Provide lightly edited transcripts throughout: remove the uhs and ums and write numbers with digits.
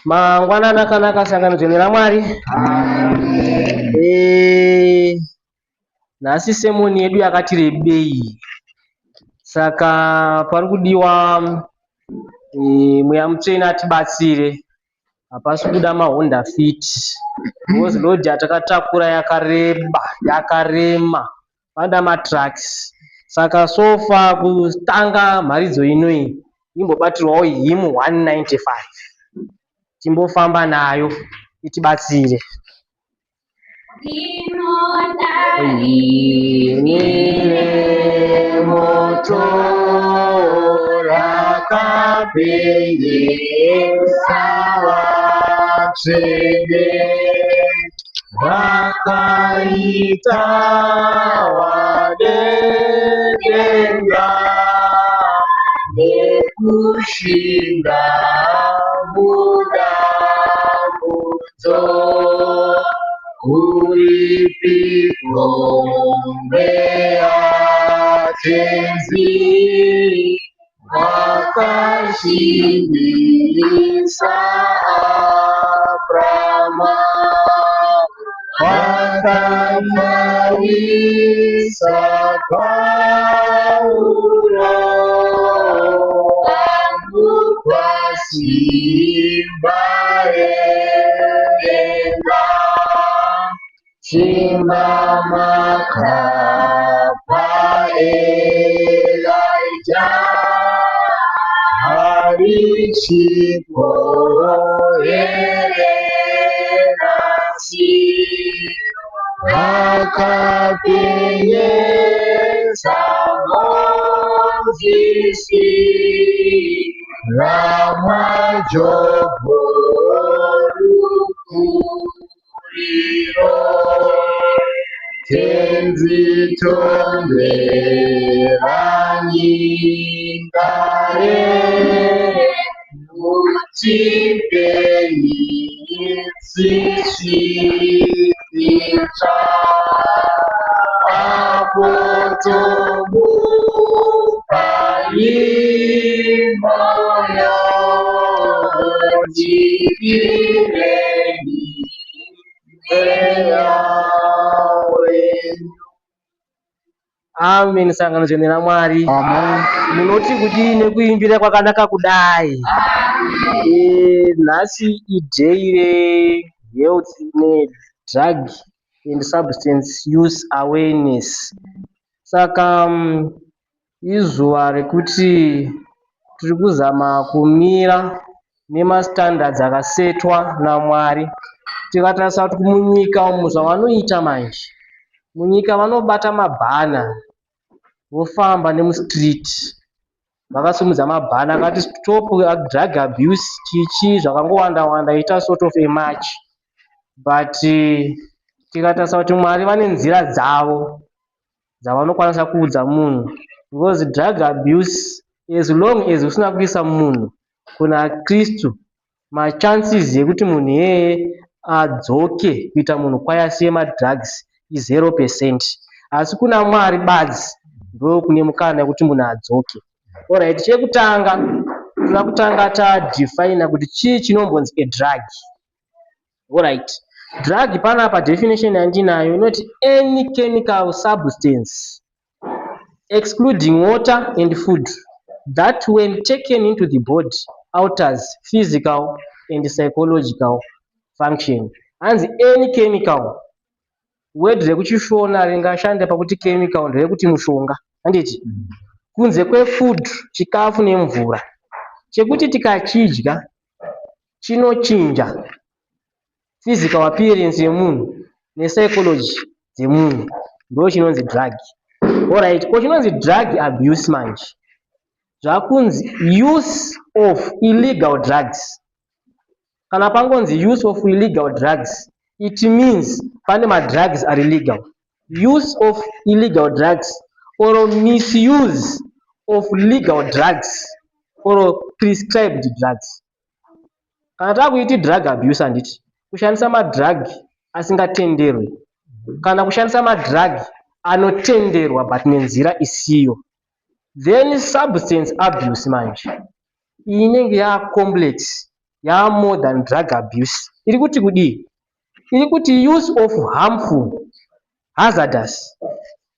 Mangwanani akanaka, sangano dzvene raMwari. Nhasi sermon yedu yakati rebei, saka pari kudiwa Mweya Mutsvene atibatsire. Hapasi kuda maHonda Fit because load yatakatakura yakareba, yakarema, panoda matrucks. Saka so far kutanga mharidzo inoyi imbobatirwawo hymn 195 timbofamba nayo itibatsire. Ini moto rakapenyesa vatsvene, rakaita wadedenga nekushinga mudambudzo. Uripiko mweya Tenzi wakashingirisa Abrama, wakapfawisa Pauro, amupa simba redenga. Simba makapa Elijah harichipo here nhasi? Vakapenyesa Mozisi ramaJobho rukuriro. Tenzi tonderanyi ngare mutipenyi tsitsi itsva apo tomupai moyo tipireni mweya wenyu. Amen. Sangano dzvene raMwari. Amen. Munoti kudii nekuimbira kwakanaka kudai? Nhasi iday rehealth nedrug and substance use awareness. Saka izuva rekuti tiri kuzama kumira nemastandards akasetwa naMwari. Tikatarisa kuti munyika umu zvavanoita manje, munyika vanobata mabhana vofamba nemustreet vakasimudza mabhana akati "Stop drug abuse", chichi zvakangowanda wanda, iita sort of a march. But tikatarisa kuti Mwari vane nzira dzavo dzavanokwanisa kuudza munhu, because drug abuse, as long as usina kuisa munhu kuna Kristu, machances ekuti munhu iyeye adzoke kuita munhu kwaye asiye madrugs i0%, asi kuna Mwari badzi ndokune mukana wekuti munhu adzoke. Alright, chekutanga toda kutanga tadefina kuti chii chinombonzi a drug. Alright, drug panapa definition yandinayo inoti any chemical substance excluding water and food that when taken into the body alters physical and psychological function. Hanzi any chemical. Word rekuchiShona ringashanda pakuti chemical nderekuti mushonga, handiti? Kunze kwefood, chikafu nemvura, chekuti tikachidya chinochinja physical appearance yemunhu nepsychology dzemunhu, ndo chinonzi drug. Alright, ko chinonzi drug abuse manje zvakunzi use of illegal drugs. Kana pangonzi use of illegal drugs, it means pane madrugs ari legal. Use of illegal drugs or misuse of legal drugs or prescribed drugs. Kana takuiti drug abuse, handiti kushandisa madrug asingatenderwi kana kushandisa madrug anotenderwa but nenzira isiyo. Then substance abuse manje, iyi inenge yacomplex. Yaa more than drug abuse. Iri kuti kudii? Iri kuti use of harmful, hazardous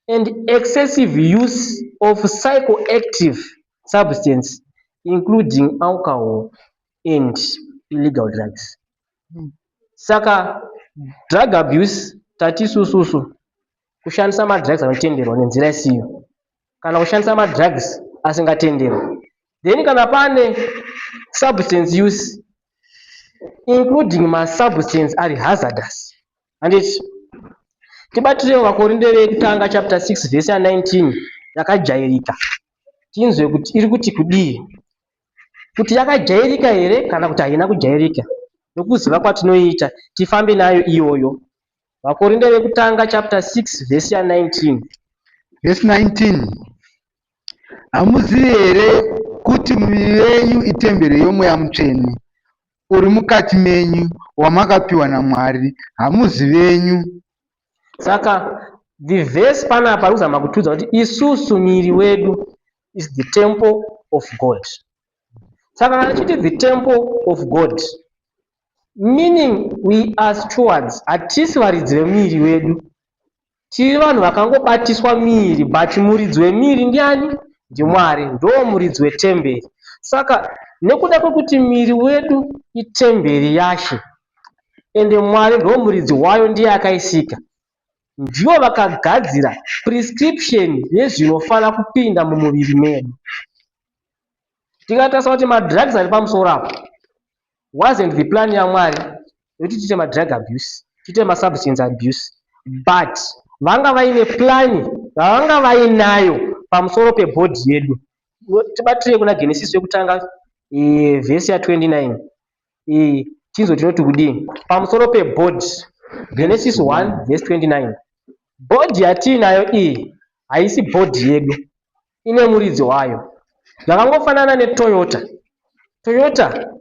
and excessive use of psychoactive substance including alcohol and illegal drugs. Saka drug abuse tati isususu kushandisa madrugs anotenderwa nenzira isiyo kana kushandisa madrugs asingatenderwi. Then kana pane substance use including masubstance ari hazardous. Handiti? Tibatirei vaKorinde vekutanga chapter 6 verse ya 19 yakajairika. Tinzwe kuti iri kuti kudii. Kuti yakajairika here kana kuti haina kujairika. Nokuziva kwatinoita tifambe nayo iyoyo. VaKorinde vekutanga chapter 6 verse ya 19. Verse 19. Hamuzivi here kuti miviri yenyu itemberi yoMweya Mutsvene uri mukati menyu wamakapiwa naMwari? Hamuzi venyu. Saka the verse panapa ari kuzama kutiudza kuti isusu miviri wedu is the temple of God. Saka kana tichiti the temple of God, meaning we are stewards, hatisi varidzi vemuviri wedu. Tiri vanhu vakangobatiswa miviri but muridzi wemiviri ndiani? NdiMwari, ndo muridzi wetemberi. Saka nekuda kwekuti muviri wedu itemberi yaShe ende Mwari ndo muridzi wayo ndiye akaisika. Ndivo vakagadzira prescription yezvinofana kupinda mumuviri medu. Tikatarisa kuti madrugs ari pamusoro apo wasn't the plan yaMwari yekuti tiite madrug abuse, tiite masubstance abuse but vanga vaine plan yavanga vainayo pamusoro pebody yedu. Tibatirei kuna Genesis yekutanga vhesi ya29 tinzwe tinoti kudii pamusoro pebody. Genesis 1 vhesi 29. Body yatiinayo iyi haisi body yedu, ine muridzi wayo. Zvakangofanana neToyota. Toyota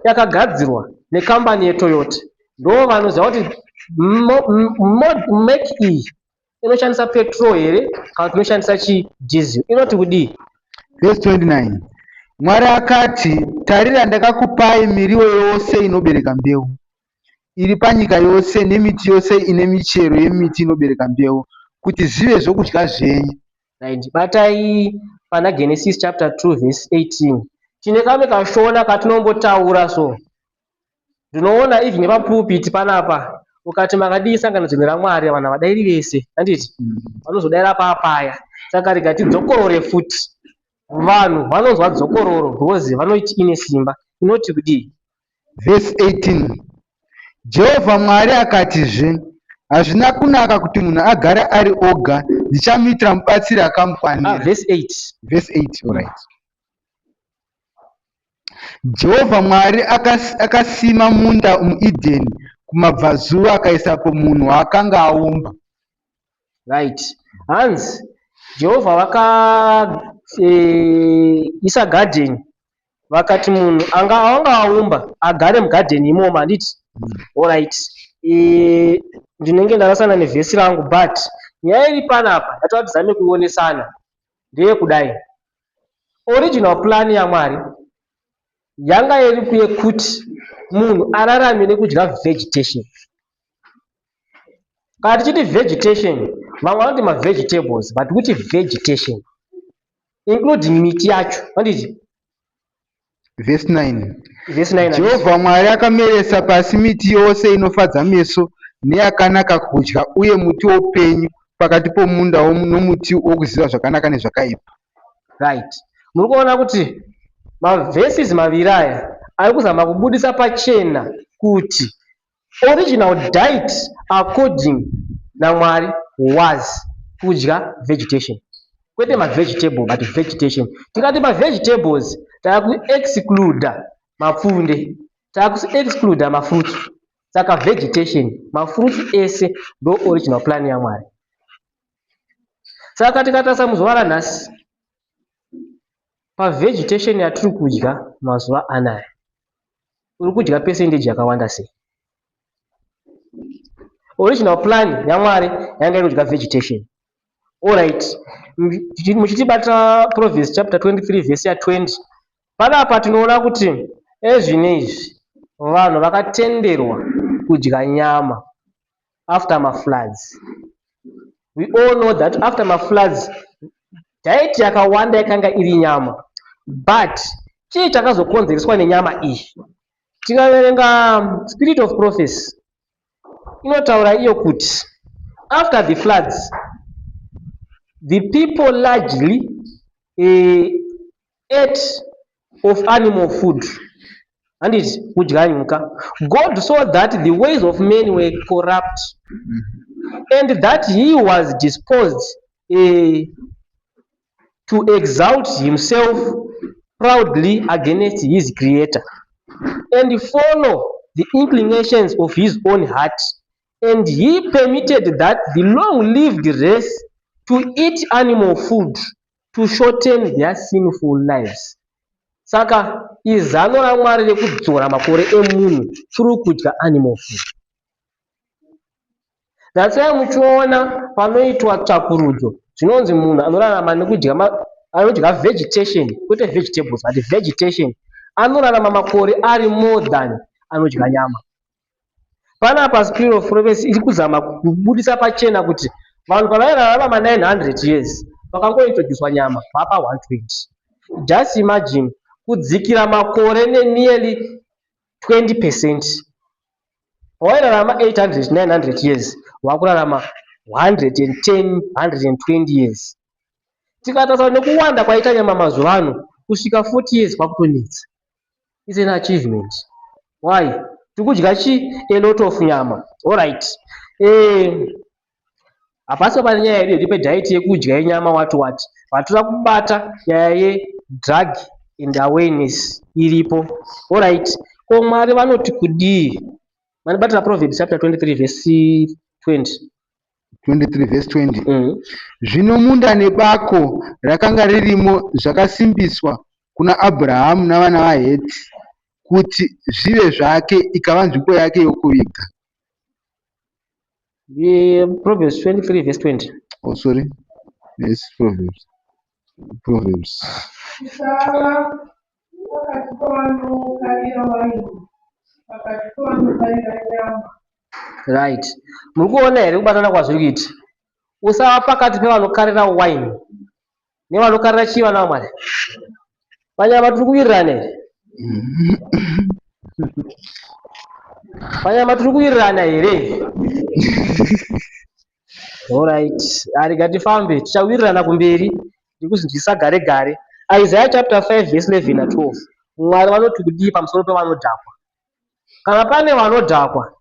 yakagadzirwa nekambani yeToyota. Ndo vanoziva kuti make iyi inoshandisa petrol here kana kuti inoshandisa chidhizeri. Inoti kudii? Verse 29. Mwari akati, tarira ndakakupai miriwo yose inobereka mbeu iri panyika yose nemiti yose ine michero yemiti inobereka mbeu kuti zvive zvokudya zvenyu. Right. Batai pana Genesis chapter 2 verse 18. Tine kamwe kashona katinombotaura so. Ndinoona even nepapulpit panapa ukati makadii sangano dzvene raMwari vanhu havadairi vese handiti vanozodaira papaya. Saka rega tidzokorore futi. Vanhu vanonzwa dzokororo because vanoiti ine simba. Inoti kudii? Verse 18. Jehovha Mwari akatizve, hazvina kunaka kuti munhu agare ari oga, ndichamuitira mubatsiri akamukwanira. Verse 8. Verse 8, alright. Jehovha Mwari akasima munda muEdheni kumabvazuva akaisapo munhu waakanga aumba. Right. Hanzi Jehovha vakaisa garden vakati munhu anga anga aumba agare mugadheni imomo handiti? Alright. Ndinenge ndarasana nevhesi rangu but nyaya iri panapa yatoda tizame kuonesana ndeyekudai. Original plan yaMwari yanga iri yekuti munhu ararame nekudya vegetation. Kana tichiti vegetation, vamwe vanoti mavegetables but kuti vegetation including miti yacho handiti? Verse 9. Verse 9. Jehovha Mwari akameresa pasi miti yose inofadza meso neyakanaka kudya uye muti woupenyu pakati pomunda nomuti wokuziva zvakanaka nezvakaipa. Right. Muri kuona kuti mavhesis maviri aya ari kuzama kubudisa pachena kuti original diet according naMwari was kudya vegetation. Kwete mavegetable but vegetation. Tikati mavegetables taakuexcluda mapfunde, taakuexcluda mafruits. Saka vegetation, mafruits ese ndo original plan yaMwari. Saka tikatarisa muzuva ranhasi, pavegetation yatiri kudya mazuva anaya, uri kudya percentage yakawanda sei? Original plan yaMwari yanga iri kudya vegetation. Alright. Muchitibata Proverbs chapter 23 verse ya 20. Panapa tinoona kuti Ezvinezvi vanhu vakatenderwa kudya nyama after mafloods. We all know that after mafloods diet yakawanda yakanga iri nyama, but chii chakazokonzereswa nenyama iyi? Tikaverenga Spirit of Prophecy, inotaura iyo kuti after the floods the people largely ate of animal food, handiti? Kudya nyuka. God saw that the ways of men were corrupt and that he was disposed to exalt himself proudly against his creator and follow the inclinations of his own heart, and he permitted that the long-lived race to eat animal food to shorten their sinful lives. Saka izano raMwari rekudzora makore emunhu through kudya animal food. That's why muchiona panoitwa tsvakurudzo, zvinonzi munhu anorarama nekudya, anodya vegetation, kwete vegetables but vegetation, anorarama makore ari more than anodya nyama. Panapa Spirit of Prophecy iri kuzama kubudisa pachena kuti vanhu pavairarama ma900 years, vakangointroducwa nyama vapa 120. Just imagine, kudzikira makore nenearly 20%. Pawairarama 800 900 years, wakurarama 110 120 years. Tikatarisa nekuwanda kwaita nyama mazuva ano, kusvika 40 years kwakutonetsa. Is an achievement. Why? Tikudya chi a lot of nyama. Alright, hapasi pane nyaya yedu pediet yekudya yenyama wati wati, vatora kubata nyaya yedrug and awareness iripo. Alright, ko Mwari vanoti kudii? Vanobatira Proverbs chapter 23 verse 20. 23 verse 20. Zvino munda nebako rakanga ririmo zvakasimbiswa kuna Abrahamu navana vaHeti kuti zvive zvake, ikava nzvimbo yake yokuviga. Proverbs 23 verse 20. Oh, sorry, yes, Proverbs. Usava pakati pavanokarira waini, pakati pavanokarira nyama. Right, muri kuona here kubatana kwazviri kuita? Usava pakati pevanokarira wine nevanokarira chii? Vana vaMwari, panyama tiri kuwirirana here? Panyama tiri kuwirirana here? Alright, arega tifambe, tichawirirana kumberi ndikuzinzwisa gare gare. Isaiah chapter 5 verse 11 na12, Mwari vanoti kudii pamusoro pevanodhakwa? Kana pane vanodhakwa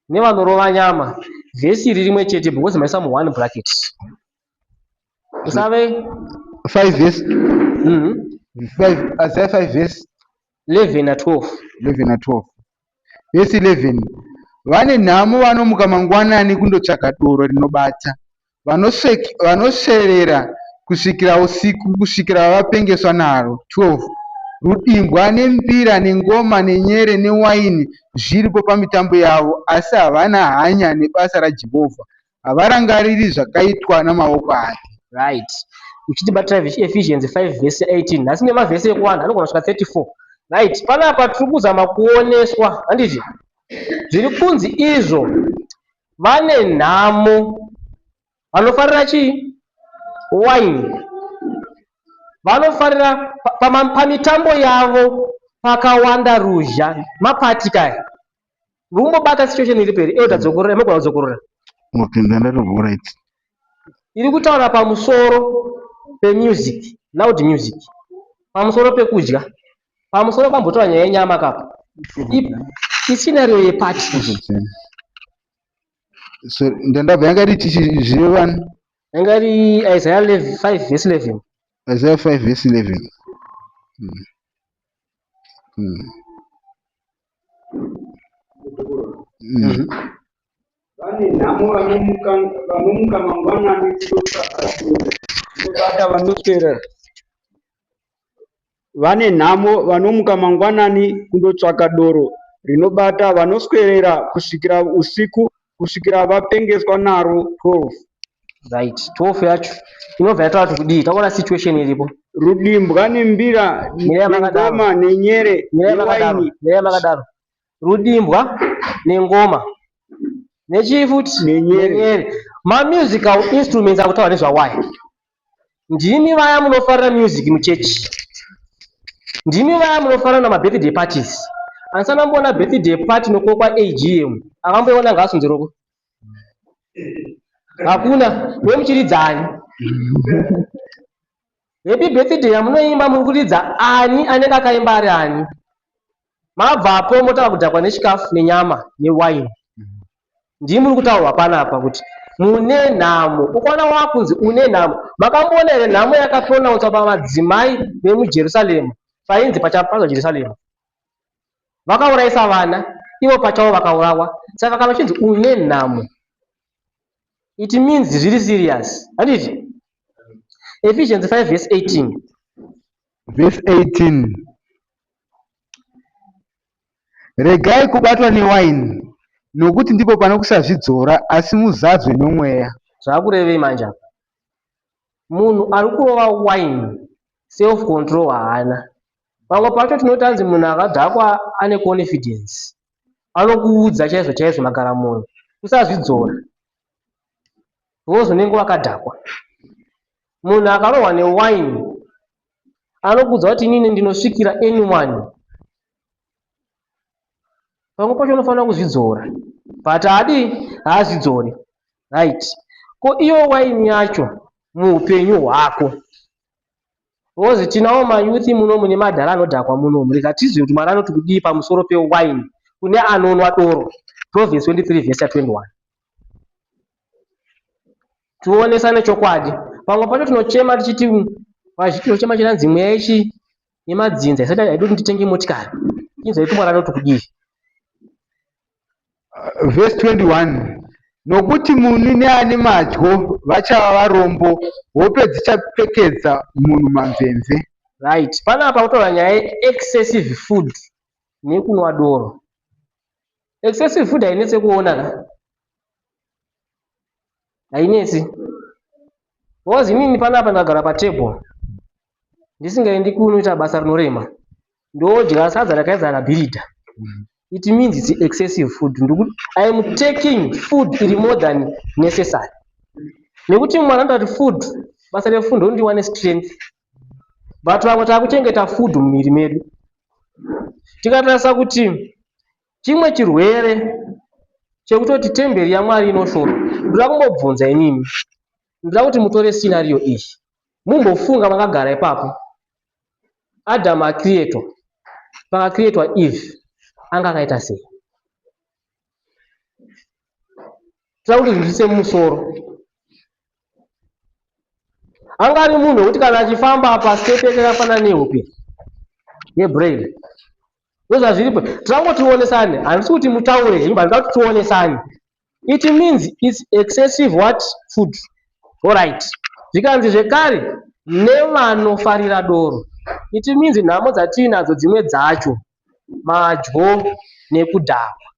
nevanorova nyama, vhesi iri rimwe chete because maisa mu1 bracket. Usave 5 verse 5, Isaiah 5 verse 11 na12. 11 na12. Verse 11: Vane nhamo vanomuka mangwanani kundotsvaga doro rinobata, vanosverera kusvikira usiku, kusvikira vapengeswa naro. 12 Rudimbwa nembira nengoma nenyere newaini zviripo pamitambo yavo, asi havana hanya nebasa raJehovha, havarangariri zvakaitwa namaoko ake. Right, uchitibatira Ephesians 5 verse 18. Nhasi nemavhesi ekuwanda, anogona kusvika 34. Right, panapa tiri kuzama kuoneswa, handiti? Zviri kunzi izvo vane nhamo vanofarira chii? Wine. Vanofarira pamitambo yavo pakawanda ruzha, mapati kaya. Mukumbobata situation iripo here? Elder, dzokorora, mogona kudzokorora. Okay, ndandatobva. Right. Iri kutaura pamusoro pemusic, loud music, pamusoro pekudya, pamusoro pambotaura nyaya yenyama kapa. Iscenario yepati. So ndandabva yanga iri chichi zvirevani? Yanga iri Isaiah 5 verse 11. Isaiah 5 verse 11. Vane nhamo vanomuka mangwanani kundotsvaka doro rinobata, vanoswera. Vane nhamo vanomuka mangwanani kundotsvaka doro rinobata, vanoswerera kusvikira usiku, kusvikira vapengeswa naro. 12 Right, 12 yacho inobva yataura kuti kudii? Taona situation iripo. Rudimbwa nembira Mirai makadaro. nengoma nenyere Mirai makadaro. newaini Mirai makadaro. Rudimbwa nengoma. Nechii futi? Nenyere. Nenyere. Mamusical instruments akutaura nezvawaya. Ndimi vaya munofarira music muchechi. Ndimi vaya munofarira namabirthday parties. Handisana mboona birthday party nokokwa AGM. Akamboiona ngaasunziroko. Hakuna. Wemuchiridza ani? Happy birthday yamunoimba muri kuridza ani anenge akaimba ari ani? Mabvapo motanga kudhakwa nechikafu nenyama newaini. Ndimi muri kutaurwa panapa kuti mune nhamo. Ukaona wakunzi une nhamo, makamboona here nhamo yakapronounswa pamadzimai vemuJerusarema painzi pachaparadzwa Jerusarema? Vakaurayisa vana, ivo pachavo vakaurawa. Saka kana uchinzi une nhamo, it means zviri serious. Handiti? Ephesians 5 verse 18. Verse 18. Regai kubatwa newaini, nokuti ndipo pano kusazvidzora, asi muzadzwe nomweya. Zvakurevei manje apa? Munhu ari kurova wine, self control haana. Pamwe pacho tinoti anzi munhu akadhakwa ane confidence. Anokuudza chaizvo chaizvo magaramoyo. Usazvidzora. Because unenge wakadhakwa. Munhu akarohwa newine anokuudza kuti inini ndinosvikira anyone. Pamwe pacho unofanira kuzvidzora. But haadi haazvidzori. Right. Ko iyo waini yacho muupenyu hwako because tinawo mayouth munomu nemadhara anodhakwa munomu rega tizwe kuti Mwari anoti kudii pamusoro pewaini kune anonwa doro. Proverbs 23 verse 21. Tionesane chokwadi. Pamwe pacho tinochema tichiti vazhinji tinochema chinanzi mweya yechi yemadzinza isati haidi kuti nditenge motikari. Inzwa kuti Mwari anoti kudii. Verse 21. Nokuti munhu neane madyo vachava varombo, hope dzichapfekedza munhu mamvemve. Right. Panapa kutaura nyaya yeexcessive food nekunwa doro. Excessive food hainetsi kuona ka? Hainetsi. Because inini panapa ndakagara patable ndisingaendi kunoita basa rinorema ndodya sadza rakaenzana nabhiridha. It means it's excessive food. I am taking food iri more than necessary. Nekuti mwana anoda kuti food, basa refood ndondiwane strength. But vamwe takuchengeta food mumiviri medu. Tikatarisa kuti chimwe chirwere chekutoti temberi yaMwari inoshorwa. Ndoda kumbobvunza inini. Ndoda kuti mutore scenario iyi. Mumbofunga makagara ipapo. Adam acreatwa. Pakacreatwa Eve anga akaita sei? Toda kuti zviise mumusoro. Anga ari munhu wekuti kana achifamba apa step yake yakafanana nehope yebraille. Ndozvazviripo. Toda tionesane. Handisi kuti mutaure henyu, but ndoda kuti tionesane. It means it's excessive what? Food. Alright. Zvikanzi zvekare nevanofarira doro. It means nhamo dzatiinadzo dzimwe dzacho madyo nekudhakwa.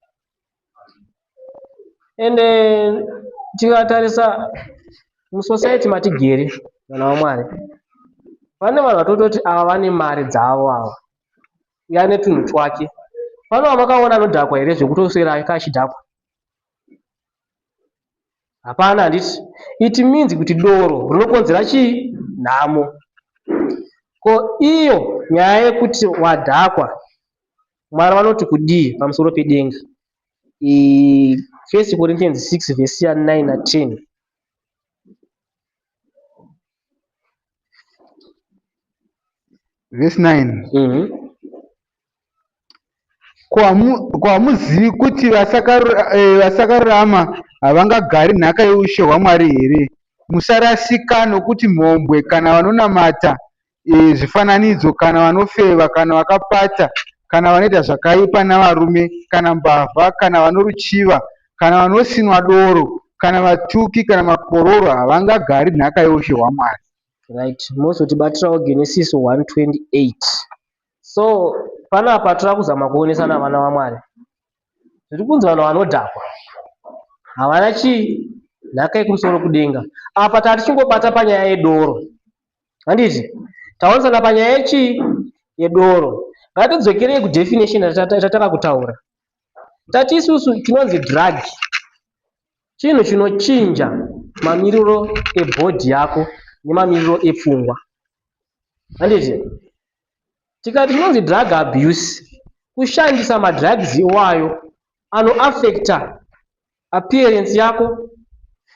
Ende tikatarisa musociety matigere vana vaMwari, pane vanhu vatototi ava vane mari dzavo ava, uyu ane tunhu twake. Pane wamakaona anodhakwa here zvekutoswera achidhakwa? Hapana handiti? It means kuti doro rinokonzera chii? Nhamo. Ko iyo nyaya yekuti wadhakwa, Mwari vanoti kudii pamusoro pedenga? 1 Corinthians 6 verse ya 9 na 10. Verse 9. Ko hamuzivi kuti vasakarurama havangagari nhaka yeushe hwaMwari here? Musarasika, nokuti mhombwe kana vanonamata zvifananidzo kana vanofeva kana vakapata kana vanoita zvakaipa navarume kana mbavha kana vanoruchiva kana vanosinwa doro kana vatuki kana makororo havangagari nhaka yeushe hwaMwari. Right, mozotibatirawo Genesis 1:28. So panapa tiri kuzama kuonesana vana vaMwari. Zviri kunzi vanhu vanodhakwa havana chii nhaka yekumusoro kudenga. Apa tatichingobata panyaya yedoro. Handiti? Taonesana panyaya yechii? Yedoro. Ngatidzokerei kudefinition yatatanga kutaura. Tati isusu chinonzi drug chinhu chinochinja mamiriro ebody yako nemamiriro epfungwa. Handiti? Tikati chinonzi drug abuse kushandisa madrugs iwayo anoaffecta appearance yako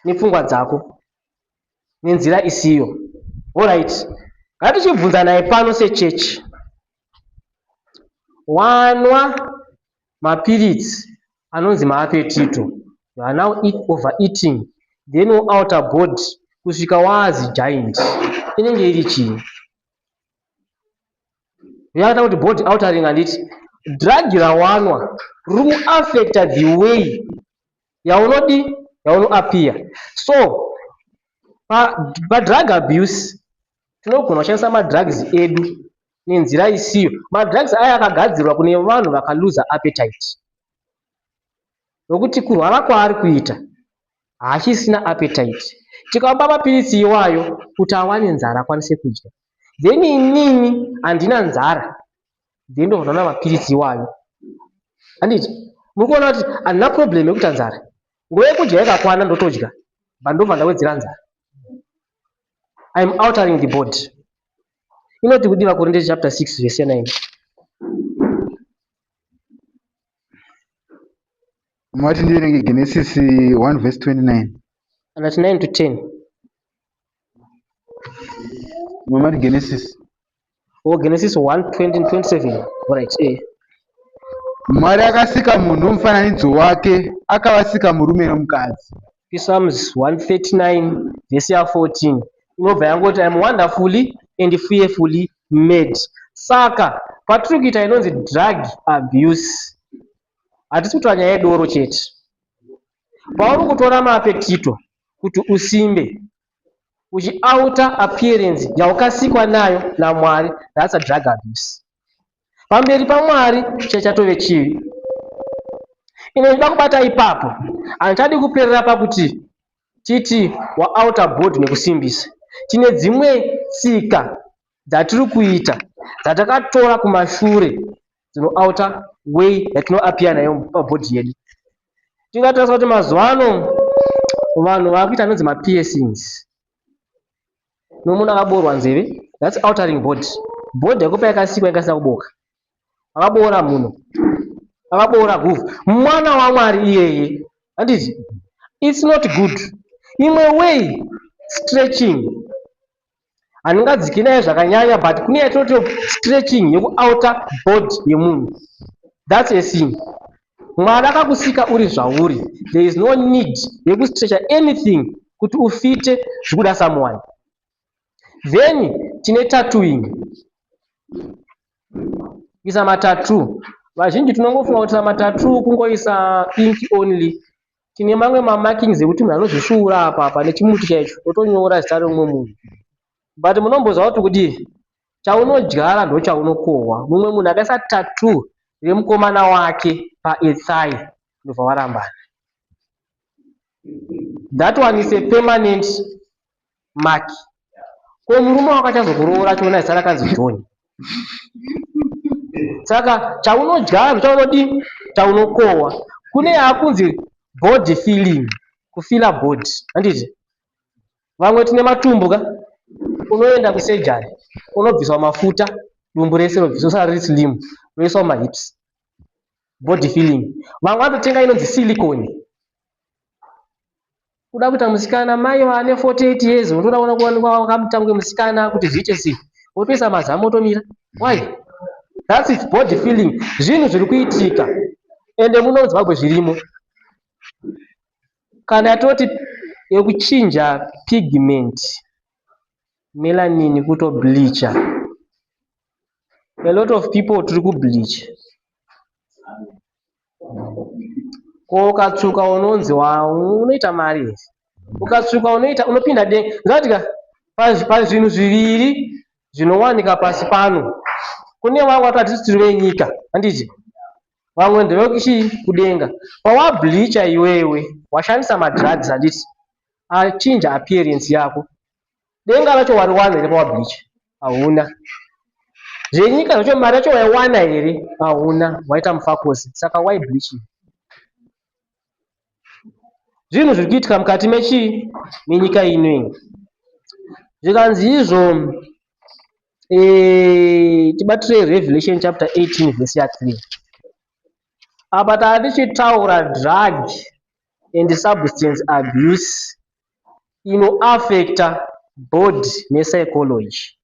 nepfungwa dzako nenzira isiyo. Alright. Ngatichibvunzanai pano sechechi. Wanwa mapiritsi anonzi maApetito. You are now overeating then alter body kusvika waazi giant. Inenge iri chii? Yakaita kuti body altering, handiti? Drug rawanwa riri kuaffecta the way yaunodi yaunoappear. So padrug abuse tinogona kushandisa madrugs edu nenzira isiyo. Madrugs aya akagadzirwa kune vanhu vakaluza appetite, nokuti kurwara kwaari kuita haachisina appetite. Tikapa mapiritsi iwayo kuti awane nzara akwanise kudya, then inini handina nzara, then ndobva ndaona mapiritsi iwayo, handiti? Muri kuona kuti handina problem yekuita nzara. Nguva yekudya yakakwana, ndotodya, but ndobva ndawedzera nzara. I am altering the body. Inoti kudii VaKorinde chapter 6 verse 9? Mati ndiverenge Genesis 1 verse 29. Andati 9 to 10. Mati Genesis. Oh, Genesis 1 20 27. Alright, eh. Mwari akasika munhu nomufananidzo wake, akavasika murume nomukadzi. Psalms 139 verse ya 14 inobva yangoti, "I am wonderfully and fearfully made." Saka patiri kuita inonzi drug abuse, hatisi kutaura nyaya yedoro chete. Pauri kutora maApetito kuti usimbe, uchialter appearance yaukasikwa nayo naMwari, that's a drug abuse. Pamberi paMwari chechatove chivi. Inoda kubata ipapo, handichadi kuperera pakuti titi waalter body nekusimbisa. Tine dzimwe tsika dzatiri kuita dzatakatora kumashure dzinoalter way yatinoappear nayo pabody yedu. Tingatarisa kuti mazuva ano vanhu vakuita anonzi mapiercings, nomunhu akaboorwa nzeve, that's altering body. Body yako payakasikwa ingasina kuboka, akaboora mhuno, akaboora guvhu, mwana waMwari iyeye, handiti? It's not good. Imwe way, stretching. Handingadziki nayo zvakanyanya, but kune yatinoti stretching yekualter body yemunhu, that's a sin. Mwari akakusika uri zvauri. There is no need yekustretcha anything kuti ufite zvikuda someone. Then tine tattooing, kuisa matattoo. Vazhinji tinongofunga kuti matattoo kungoisa ink only. Tine mamwe mamarkings ekuti munhu anozvisvuura apa apa nechimuti chaicho, otonyora zita remumwe munhu. But munomboziva kuti kudii? Chaunodyara ndo chaunokohwa. Mumwe munhu akaisa tattoo remukomana wake pathigh, ndobva warambana. That one is a permanent mark. Ko murume wako achazokuroora achiona zita rakanzi John? Saka chaunodyara chaunodii? Chaunokohwa. Kune yaakunzi body filling, kufila body, handiti? Vamwe tine matumbu ka, unoenda kusurgery, unobviswa mafuta, dumbu rese robviswa, rosara riri slim, roiswa mumahips, body filling. Vamwe vanototenga inonzi silicone. Kuda kuita musikana, mai vane 48 years, unotoda kuona kuwanikwa wakamuita kunge musikana kuti zviite sei, wotoisa mazamu, otomira. Why? That's it, body filling. Zvinhu zviri kuitika, ende muno muZimbabwe zvirimo. Kana yatoti yekuchinja pigment, melanin, kutobleacha, a lot of people tiri kubleacha. Ko ukatsvuka unonzi unoita mari here? Ukatsvuka unoita unopinda denga. Ndinoti ka pazvinhu zviviri zvinowanika pasi pano, kune vamwe vatoti hatisi tiri venyika, handiti? Vamwe ndevekuchii? Kudenga. Pawableacha iwewe, washandisa madrugs, handiti? Achinja appearance yako. Denga racho wariwana here pawableacha? Hauna. Zvenyika zvacho mari yacho waiwana here? Hauna. Waita mufakosi. Saka why bleaching? Zvinhu zviri kuitika mukati mechii? Menyika ino iyi. Zvikanzi izvo eh, tibatire Revelation chapter 18 verse ya 3. Apa tava tichitaura drug and substance abuse inoaffecta body nepsychology.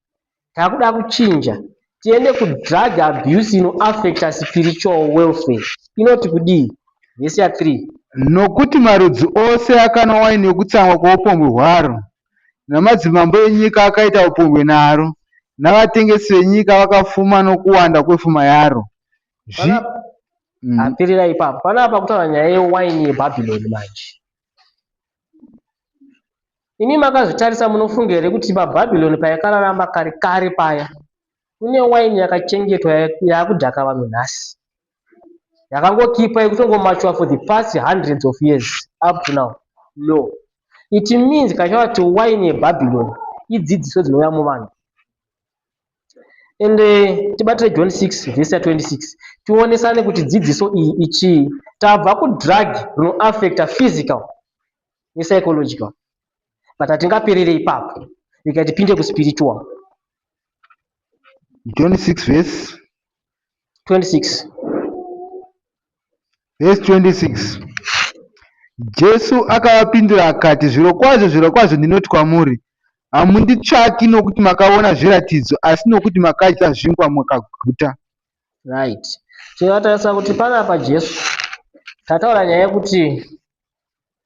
Takuda kuchinja tiende kudrug abuse inoaffecta spiritual welfare. Inoti kudii? Vhesi ya 3. Nokuti marudzi ose akanwa waini yokutsamwa kwoupombwe hwaro, namadzimambo enyika akaita upombwe naro, navatengesi venyika vakafuma nokuwanda kwefuma yaro. Zvi... Panapa, apirira ipapo. Panapa kutaura nyaya yewaini yeBhabhironi manje. Imi makazvitarisa munofunga here kuti paBhabhironi payakararama kare kare paya kune waini yakachengetwa yaakudhaka vanhu nhasi yakangokipa yekutongomachuwa for the past hundreds of years up to now? No. It means kana kuti waini yeBhabhironi idzidziso dzinouya muvanhu. Ende tibatire John 6 vhesi ya 26 tionesane kuti dzidziso iyi ichii. Tabva kudrug rinoaffecta physical nepsychological but hatingaperere ipapo rega tipinde kuspiritual. John 6 verse 26. Verse 26 Jesu akavapindura akati, Zvirokwazvo, zvirokwazvo ndinoti kwamuri, hamunditsvaki nokuti makaona zviratidzo, asi nokuti makadya zvingwa mukaguta. Right. Tinotarisa kuti panapa Jesu tataura nyaya yekuti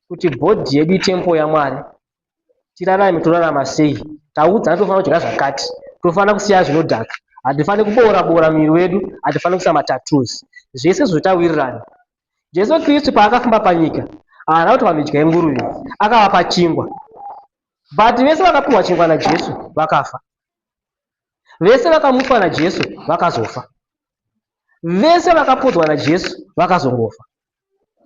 kuti bhodhi yedu itemple yaMwari tirarame torarama sei taudzana tofanira kudya zvakati tofanira kusiya zvinodhaka hatifaniri kuboora boora muviri wedu hatifaniri kuisa matattoos zvese zvotawirirana Jesu Kristu paakafamba panyika haana kuti vanhu idyai nguruve akavapa chingwa but vese vakapiwa chingwa naJesu vakafa vese vakamutswa naJesu vakazofa vese vakapodzwa naJesu vakazongofa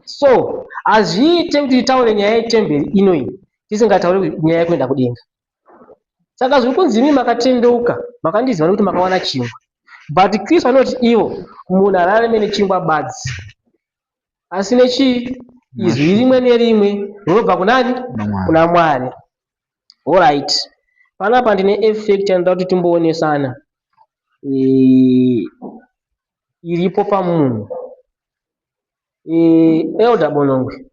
So hazviite kuti titaure nyaya yetemberi ino iyi tisingatauri nyaya yekuenda kudenga. Saka zviri kunzi imi makatendeuka makandiziva nekuti makawana chingwa. But Kristu anoti ivo munhu ararame nechingwa badzi asi nechii izwi rimwe nerimwe rinobva kunani kuna Mwari. Alright. Panapa ndine effect yandinoda kuti timboonesana eh, iripo pamunhu. Eh, Elder Bonongwe,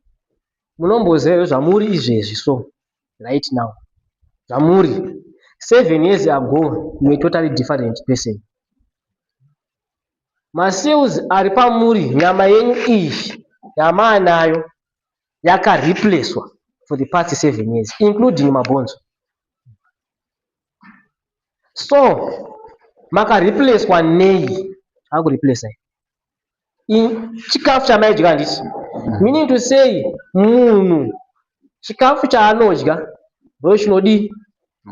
munomboziva here zvamuri izvezvi so right now zvamuri seven years ago you were totally different person. Macells ari pamuri nyama yenyu iyi yamaanayo yakareplacwa for the past 7 years including mabhonzo. So makareplacwa nei? Akureplacai chikafu chamaidya handiti? Meaning to say munhu chikafu chaanodya ndo chinodii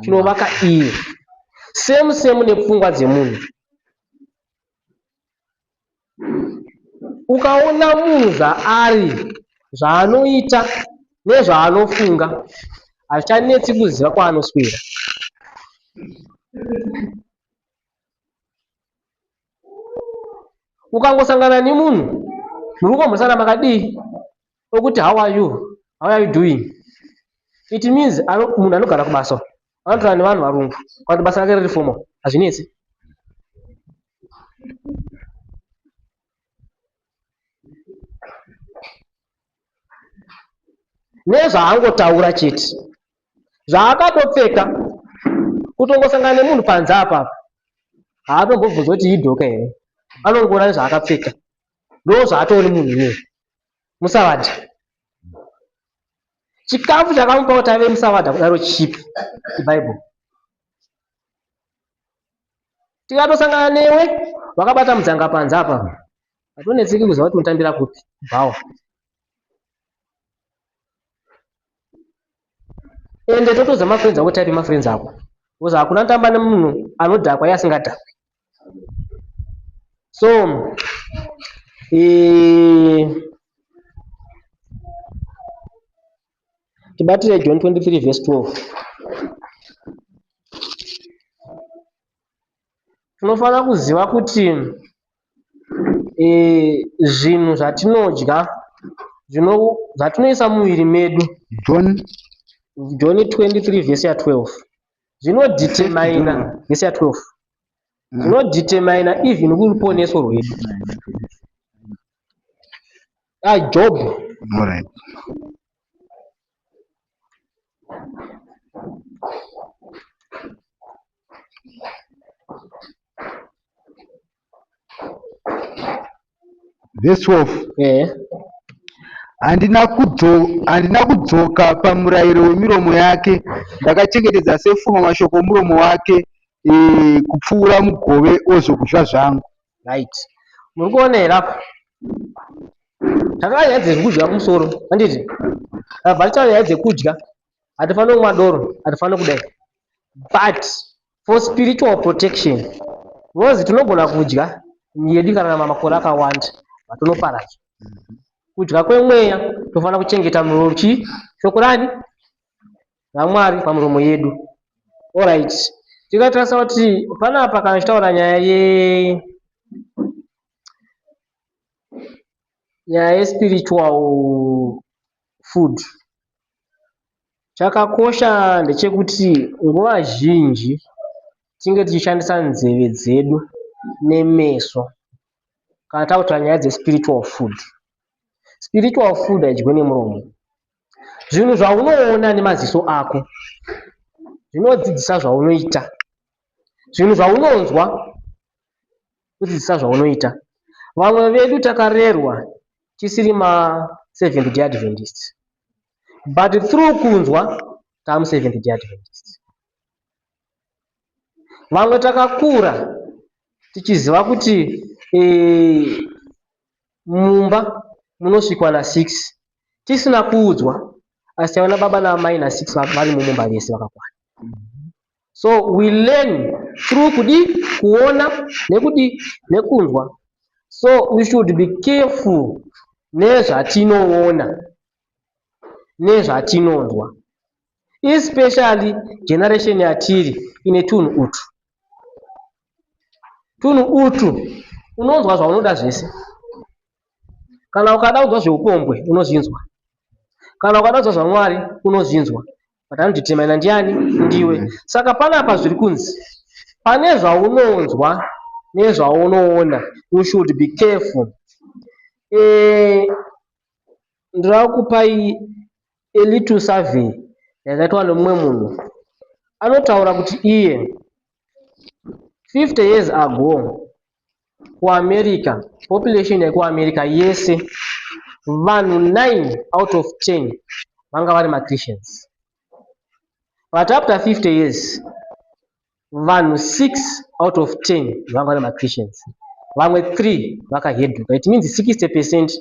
chinovaka iye. Same same nepfungwa dzemunhu. Ukaona munhu zvaari, zvaanoita nezvaanofunga hazvichanetsi kuziva kwaanoswera. Ukangosangana nemunhu muri kungomhosana makadii okuti how are you, how are you doing it means munhu anogara kubasa anotaura nevanhu varungu kana kuti basa rake riri formal hazvinetsi. Nezvaangotaura chete zvaakatopfeka kutongosangana nemunhu panze apapa haatombobvunza kuti idhoka here anongoona nezvaakapfeka ndozvaatori munhu iyeye musavadha chikafu chakamupa kuti ave musavadha kudaro chipi ibhaibheri Tikatosangana newe wakabata mudzanga panze apa hatonetseki kuziva kuti unotambira kupi bhawa. Ende totoudza mafriends ako type yemafriends ako because hakuna kutamba nemunhu anodhakwa iye asingadhakwi. So eh, tibatire John 23 verse 12. Tinofanira kuziva kuti zvinhu zvatinodya zvatinoisa mumuviri medu John John 23 vhesi ya 12 zvinodetermina vhesi ya 12 zvinodetermina even ruponeso rwedu. Ah, Job. All right. Verse 12. Handina handina kudzoka pamurayiro wemiromo yake, ndakachengetedza sefumo mashoko omuromo wake kupfuura mugove wezvokudya zvangu. Right. Muri kuona here apa? Takava nyaya dzekudya mumusoro, handiti? Tabva tichitaura nyaya dzekudya, hatifaniri kumwa doro, hatifaniri kudai. But for spiritual protection, because tinogona kudya yedu ikararama makore akawanda, but tonoparadzwa. Kudya kwemweya tofanira kuchengeta chi shoko rani raMwari pamuromo yedu. Alright. Tikatarisa kuti panapa kana tichitaura nyaya ye nyaya yespiritual food chakakosha ndechekuti nguva zhinji tinge tichishandisa nzeve dzedu nemeso kana takutaura nyaya dzespiritual food. Spiritual food haidyiwe nemuromo. Zvinhu zvaunoona nemaziso ako zvinodzidzisa zvaunoita. Zvinhu zvaunonzwa kudzidzisa zvaunoita. Vamwe vedu takarerwa tisiri ma-Seventh Day Adventists, but through kunzwa taamu-Seventh Day Adventists. Vamwe takakura tichiziva kuti mumba munosvikwa na6 tisina kuudzwa, asi taiona baba naamai na6 varimo mumba vese vakakwana. So we learn through kudi kuona nekudi nekunzwa. So we should be careful nezvatinoona nezvatinonzwa, especially generation yatiri ine tunhu utu. Tunhu utu unonzwa zvaunoda zvese. Kana ukada kunzwa zveupombwe unozvinzwa, kana ukada kunzwa zvaMwari unozvinzwa, but anodetermina ndiani? Ndiwe. Saka panapa zviri kunzi pane zvaunonzwa nezvaunoona, you should be careful. Ndinoda kukupai a little survey yakaitwa nemumwe munhu anotaura kuti iye 50 years ago kuAmerica, population yekuAmerica yese, vanhu 9 out of 10 vanga vari maChristians, but after 50 years vanhu 6 out of 10 vanga vari maChristians, vamwe 3 vakahedhuka. It means 60%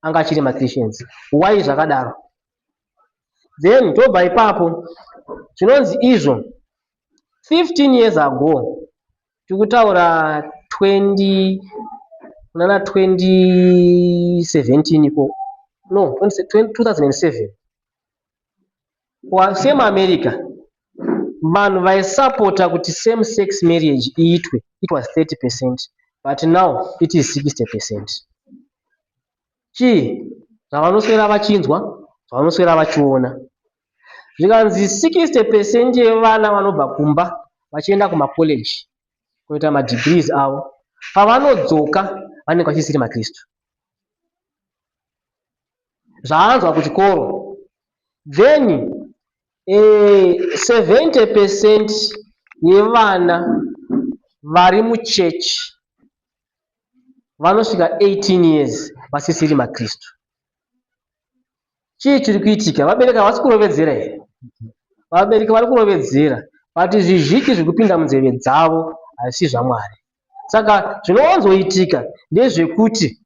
anga achiri maChristians. Why zvakadaro? Then tobva ipapo, zvinonzi izvo 15 years ago, tikutaura 20 kunana 2017 iko, no, 2007, same America, vanhu vaisapota kuti same sex marriage iitwe, it was 30%, but now it is 60%. Chii? Zvavanoswera vachinzwa, zvavanoswera vachiona. Zvikanzi 60% yevana vanobva kumba vachienda kumakoleji kunoita madegrees avo, pavanodzoka vanenge vachisiri maKristu. Zvaanzwa kuchikoro. Then 70% yevana vari muchechi vanosvika 18 years vasisiri maKristu. Chii chiri kuitika? Vabereki havasi kurovedzera here? Vabereki vari kurovedzera, but zvizhinji zviri kupinda munzeve dzavo hazvisi zvaMwari. Saka zvinowanzoitika ndezvekuti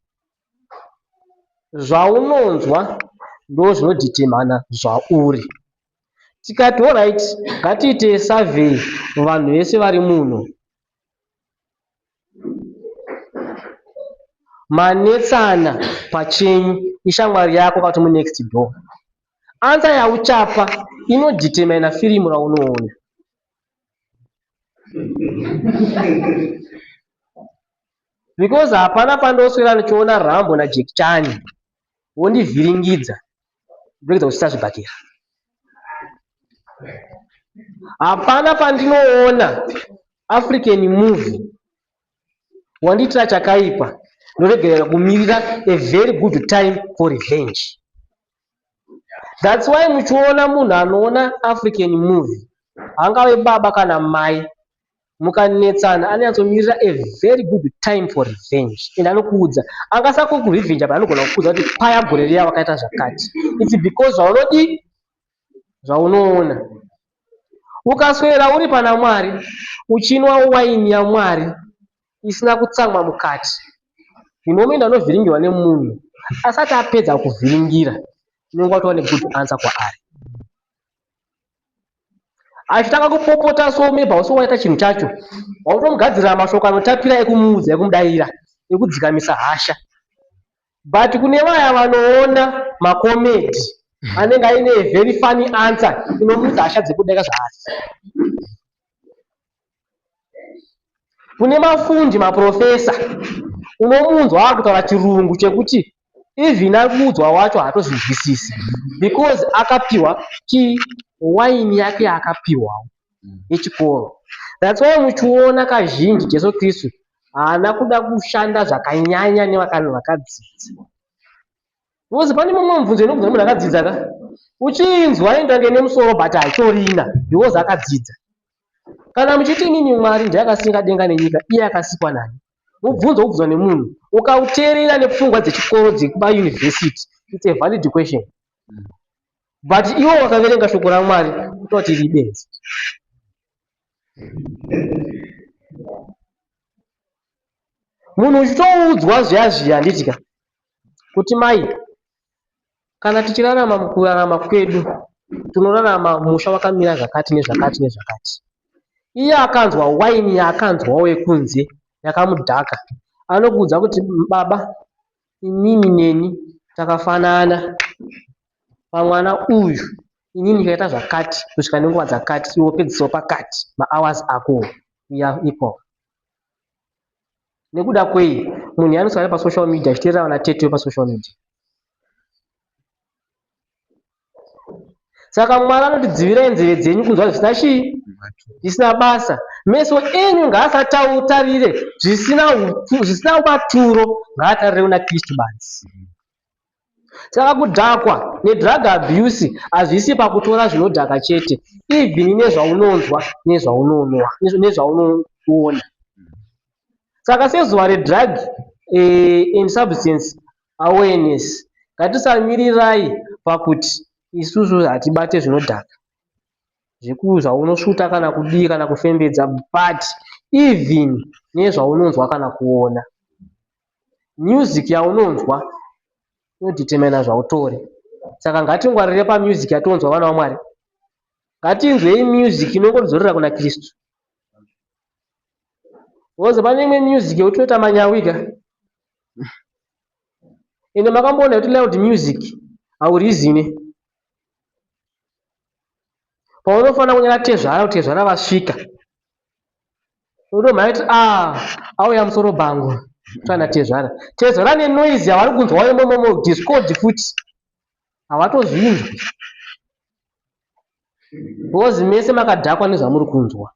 zvaunonzwa ndo zvinodetermina zvauri. Tikati alright, ngatiite survey, vanhu vese vari muno manetsana pachenyu, ishamwari yako kana kuti munext door, answer yauchapa inodetermina firimu raunoona. Because hapana pandoswera ndichiona Rambo naJackie Chan wondivhiringidza ndoregedza kusvitsa zvibhakera. Hapana pandinoona African movie wandiitira chakaipa ndoregerera kumirira a very good time for revenge. That's why muchiona munhu anoona African movie angave baba kana mai mukanetsana anonyatsomirira a very good time for revenge and anokuudza angasakukurevenge but anogona kukuudza kuti paya gore riya wakaita zvakati. It's because zvaunodii zvaunoona. Ukaswera uri pana Mwari uchinwa waini yaMwari isina kutsamwa mukati, zvinomuenda unovhiringirwa nemunhu asati apedza kuvhiringira unenge watova negood answer kwaari. Achitanga kupopota so maybe hausi waita chinhu chacho wautomugadzirira mashoko anotapira ekumuudza ekumudaira ekudzikamisa hasha. But kune vaya vanoona macomedy anenge aine a very funny answer inomuudza hasha dzekudarika zvaari. Kune mafundi maprofesa unomunzwa akutaura chirungu chekuti even ari kuudzwa wacho haatozvinzwisisi because akapiwa chi waini yake yaakapiwawo yechikoro. That's why muchiona kazhinji Jesu Kristu haana kuda kushanda zvakanyanya nevakanhu vakadzidza. Because pane mumwe mubvunzo inobvunzwa nemunhu akadzidza ka uchiinzwa inenge nemusoro but haitorina because akadzidza. Kana muchiti inini Mwari ndiye akasika denga nenyika iye akasikwa nani? Mubvunzo wobvunzwa nemunhu ukauteerera nepfungwa dzechikoro dzekumayunivhesiti it's a valid question. But iwe wakaverenga shoko raMwari kutoti iri benzi. Munhu uchitoudzwa zviya zviya handiti ka kuti mai kana tichirarama mukurarama kwedu tinorarama musha wakamira zvakati nezvakati nezvakati. Iye akanzwa waini yaakanzwawo yekunze yakamudhaka anokuudza kuti baba inini neni takafanana pamwana uyu inini ndikaita zvakati kusvika nenguva dzakati iwe wopedzisawo pakati mahours ako we are equal. Nekuda kwei munhu anoswera ari pasocial media achiteerera vana tete vepasocial media. Saka Mwari anoti dzivirai nzeve dzenyu kunzwa zvisina chii zvisina basa. Meso enyu ngaasatautarire zvisina zvisina maturo ngaatarire kuna Kristu badzi. Saka kudhakwa nedrug abuse hazvisi pakutora zvinodhaka chete, even nezvaunonzwa nezvaunonwa nezvaunoona. Saka sezuva redrug and substance awareness ngatisamirirai pakuti isusu hatibate zvinodhaka zvaunosvuta kana kudii kana kufembedza but even nezvaunonzwa kana kuona. Music yaunonzwa inodetermina zvautori. Saka ngatingwarire pamusic yatonzwa vana vaMwari. Ngatinzwei music inongotidzorera kuna Kristu. Because pane imwe music yekuti toita manyawi ka. Ende makamboona kuti loud music haurizine. Paunofanira kunyara tezvara kuti tezvara vasvika. Unomhanya kuti ah auya musoro bhangu tsvana tezvara. Tezvara nenoise yavari kunzwa imomo discord futi havatozvinzwi. Because mese makadhakwa nezvamuri kunzwa.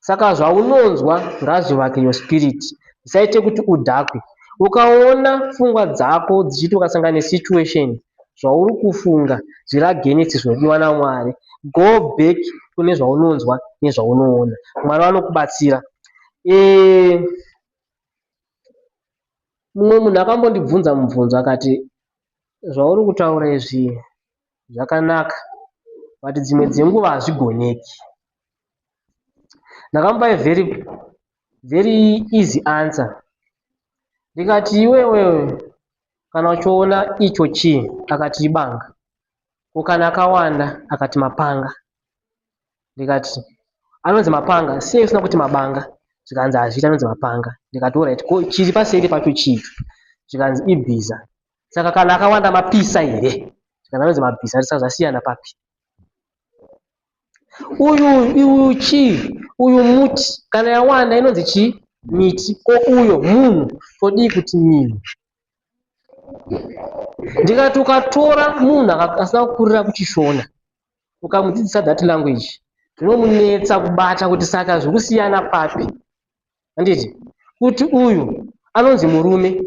Saka zvaunonzwa ngazvivake your spirit. Zvisaite kuti udhakwe. Ukaona pfungwa dzako dzichiti ukasangana nesituation zvauri kufunga zviri against zvinodiwa naMwari, go back kune zvaunonzwa nezvaunoona. Mwari vanokubatsira. Mumwe munhu akambondibvunza mubvunzo akati zvauri kutaura izvi zvakanaka but dzimwe dzenguva hazvigoneki. Ndakamupa a very very easy answer. Ndikati iwewe kana uchiona icho chii akati ibanga. Ko kana akawanda akati mapanga. Ndikati anonzi mapanga sei usina kuti mabanga? Zvikanzi hazviiti anonzi mapanga. Ndikati alright ko chiri paseri pacho chii? Zvikanzi ibhiza. Saka kana akawanda mapisa here? Zvikanzi anonzi mabhiza saka zvasiyana papi? Uyu uyu chii? Uyu muti. Kana yawanda inonzi chii? Miti. Ko uyo munhu todii kuti minhu? Ndikati ukatora munhu asina kukurira kuchishona ukamudzidzisa that language zvinomunetsa kubata kuti saka zvikusiyana papi. Handiti? Kuti uyu anonzi murume,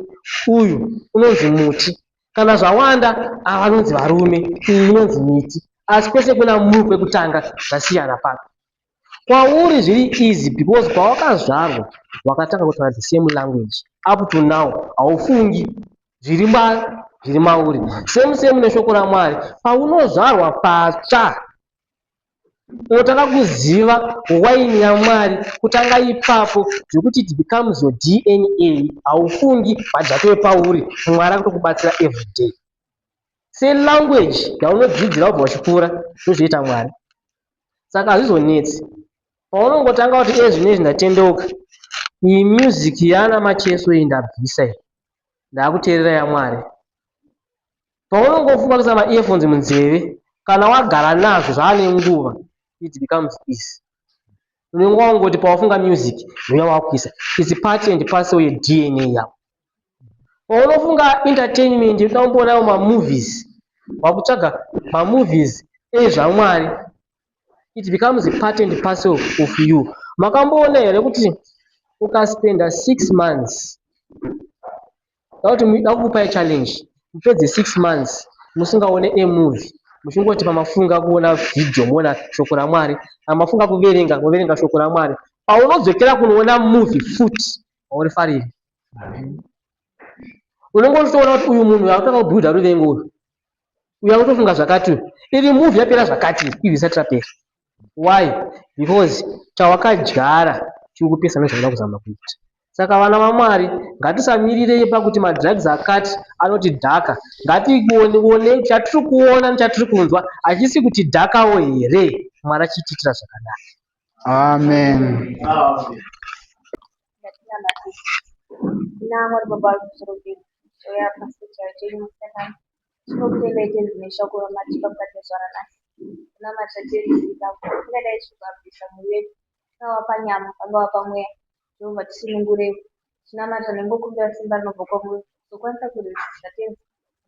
uyu unonzi muti. Kana zvawanda ava vanonzi varume, iyi inonzi miti. Asi kwese kuna mu kwekutanga zvasiyana papi? Kwauri zviri easy because pawakazvarwa wakatanga kutaura the same language up to now haufungi zviri ma zviri mauri. Same same neshoko raMwari paunozvarwa patsva unotanga kuziva waini yaMwari kutanga ipapo zvekuti it becomes your DNA haufungi but zvatove pauri Mwari akutokubatsira everyday. Selanguage yaunodzidzira wabva uchikura ndozvinoita Mwari. Saka hazvizonetsi. Paunongotanga kuti iye zvinezvi ndatendeuka, iyi music yaana Macheso iyi ndabvisa iyi, ndakuteerera yaMwari. Paunongofunga kuisa maearphones munzeve, kana wagara nazvo zvaane nguva, it becomes easy. Unenge wangoti pawafunga music, zviya wakuisa. It's part and parcel yeDNA yako. Paunofunga entertainment unoda kumboonawo mamovies wakutsvaga mamovies ezvaMwari it becomes part and parcel of you. Makamboona here kuti ukaspenda 6 months ndakuti ndakukupai challenge mupedze 6 months musingaone a movie muchingoti pamafunga kuona video moona shoko raMwari pamafunga kuverenga moverenga shoko raMwari paunodzokera kunoona movie futi haurifariri unenge uchitoona kuti uyu munhu akutanga kubuilda ruvengo uyu uyu akutofunga zvakati uyu iri movie yapera zvakati iri isati rapera why because chawakadyara chiri kupesa nezvaunoda kuzama kuita saka vana vamwari ngatisamirirei pakuti madrugs akati anotidhaka ngationei chatiri kuona nechatiri kunzwa hachisi kuti dhakawo here mwari achitiitira zvakanaka amen, amen. Ngatinamate. Kuna Mwari Baba vari kumusoro kwedu, touya pasi pechigaro chenyu masikati Tinokutendai tenzi neshoko ramatipa mukati mezuva ranhasi. Tinamata tenzi tingadai tiri kuabvisa muviri wedu, pangava panyama, pangava pamweya. Jehovha tisunungurei. Tinamata nengokumbira simba rinobva kwamuri kuzokwanisa kurwisisa tenzi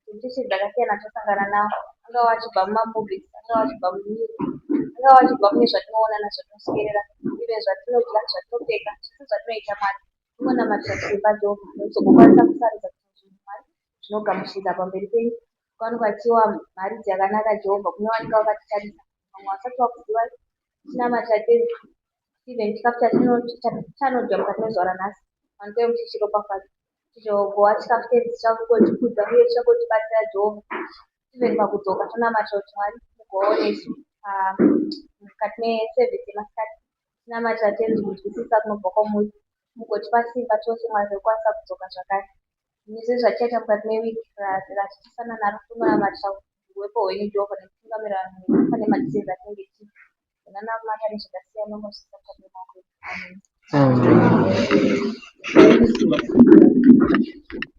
Temptation dzakasiyana dzatosangana nawo angava achibva mumamovies angava achibva mumusic angava achibva mune zvatinoona nezvatinoswerera even zvatinodya zvatinopfeka zvese zvatinoita Mwari tingonamatira simba Jehovha nekuzogokwanisa kusarudza kuti zvinhu Mwari zvinogamuchirika pamberi penyu kwawanikwa tichiwa mharidzo yakanaka Jehovha kune vanenge vakatitarisa vamwe vasati vakuziva tinamatira tenzi even chikafu chatinodya mukati mezuva ranhasi wanikwe muchichiropafadza Tichogova chikafu chedu tichagotikudza uye tichagotibatsira Jehovha. Even pakudzoka tonamata kuti Mwari mugovawo nesu mukati meservice yemasikati. Tinamatira tenzi kunzwisisa kunobva kwamuri. Mugotipa simba tose Mwari rekukwanisa kudzoka zvakare. Nezve zvatichaita mukati mewiki ratichasana naro tonamatira huvepo hwenyu Jehovha nekutungamira vanhu pane madecisions atinenge tichiita. Tinonamata nezvakasiyana muzita raJesu. Amen. Amen.